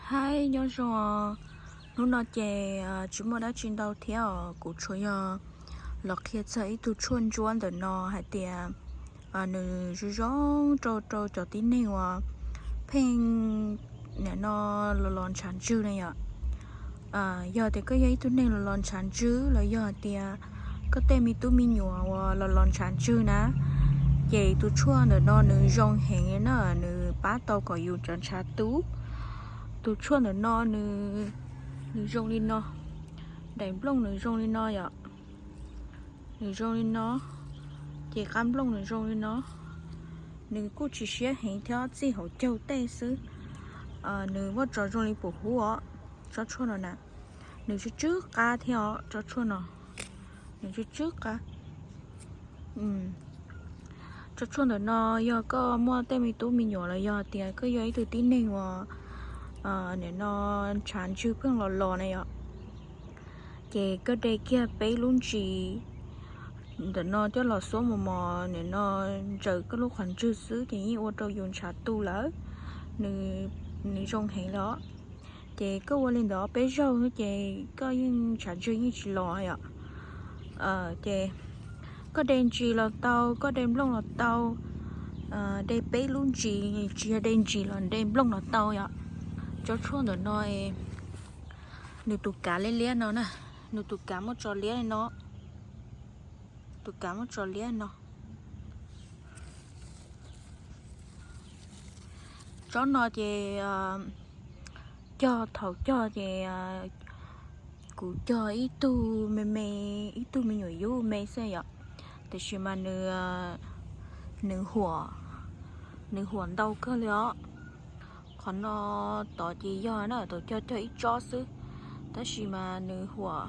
Hais nyob zoo, hnub no ces tsis muaj dab tsi ntau thiab os, kuv tsuas yog los qhia txog ib tug tshuaj ntsuab ntawm no hais tias nws zoo zoo rau rau cov tib neeg uas pheej nim no los los ntshav ntswg na yom. Yog tias koj yog ib tug neeg los los ntshav ntswg los yog hais tias koj tej me tub me nyuam uas los los ntshav ntswg na, ces tus tshuaj ntawm no nws zoo heev na, nws pab tau kom yus cov ntshav tu. Tus tshuaj ntawm no nws, nws zoo li no, daim nplooj nws zoo li no yom, nws zoo li no, ces qab nplooj nws zoo li no. Nws kuj tsis siab heev thiab, txij hauv caug tej xwb. Nws muaj tso zoo li pum huv os, tsob tshuaj no na, nws tsw tsw qab thiab os, tsob tshuaj no, nws tsw tsw qab. Tsob tshuaj ntawm no yog koj muaj tej me tub me nyuam los yog tias koj yog ib tug tib neeg uas nim no ntshav ntswg pheej los los na yom, ces koj de kiag peb lub ntsis ntawm no coj los xuab mos mos nim no ntsaws koj lub qhov ntswg xwb ces yeej ua rau yus ntshav tu lawm. Nws zoo heev li os. Ces koj ua li ntawd peb zaug xwb ces koj yeej ntshav ntswg yeej tsis los yom. Ces koj de ntsis los tau, koj de nplooj los tau, de peb lub ntsis, tsis yog de ntsis los de nplooj los tau yom. Tsob tshuaj ntawm no nws tus kav liab liab no na, nws tus kav muaj tso liab li no, tus kav muaj tso liab no. Tsob no ces cog, thaum cog ces kuv cog ib tug me me, ib tug me nyuam yub me xwb yom, tiam sis mas nws, nws huam, nws huam ntau kawg li os. Qhov no tod ces yog na, thaum cog cog ib tsob xwb, tab sis mas nws huam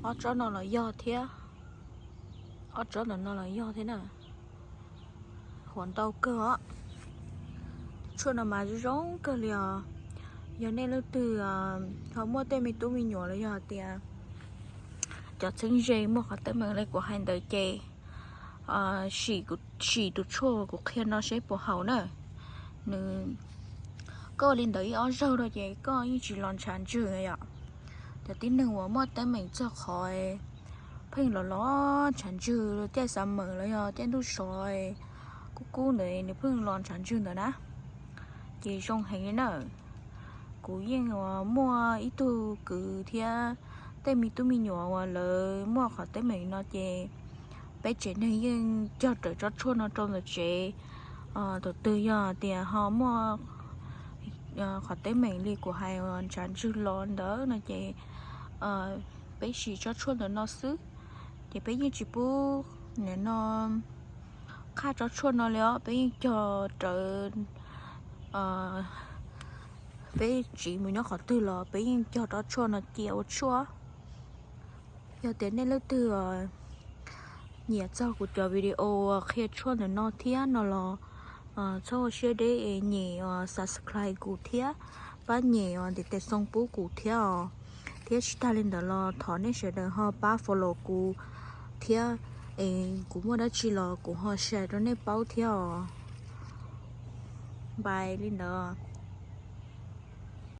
ob tsob no los yog thiab, ob tsob ntawm no los yog thiab na, huam ntau kawg os. Tshuaj no mas zoo zoo kawg li os. Yog nej leej twg ho muaj tej me tub me nyuam los yog hais tias cov txheeb ze muaj qhov teeb meem li kuv hais ntawd ces sim tus tshuaj kuv qhia no seb puas haum na. Nws, koj ua li ntawd ib ob zaug rau ces koj yeej tsis los ntshav ntswg yom. Cov tib neeg uas muaj teeb meem txog qhov pheej los los ntshav ntswg caij xav meem los yog caij ntuj sov kub kub ntawd nws pheej los ntshav ntswg ntawd na, ces zoo heev li na. Kuv yeej muaj ib tug kwv thiab tej me tub me nyuam uas lawv muaj qhov teeb meem no ces peb tsev neeg yeej cog rawv tsob tshuaj no rau ntawm tsev. Tus twg yog tias ho muaj qhov teeb meem li kuv hais uas ntshav ntswg los ntawd no ces peb sim tsob tshuaj ntawm no xwb, ces peb yeej tsis pub nim no qhaj tsob tshuaj no li os, peb yeej cog rawv, peb tsiv mus nyob qhov twg los peb yeej cog tsob tshuaj no cia ua tshuaj. Yog tias nej leej twg nyiam txog kuv cov video qhia tshuaj ntawm no thiab no los txhob ua siab deb es nyem subscribe kuv thiab pab nyem ntiv tes xoo pub kuv thiab os. Thiab tsis tag li ntawd los thov nej sawv daws ho pab follow kuv thiab es kuv muaj dab tsi los kuv ho share rau nej paub thiab os. Npais li ntawd.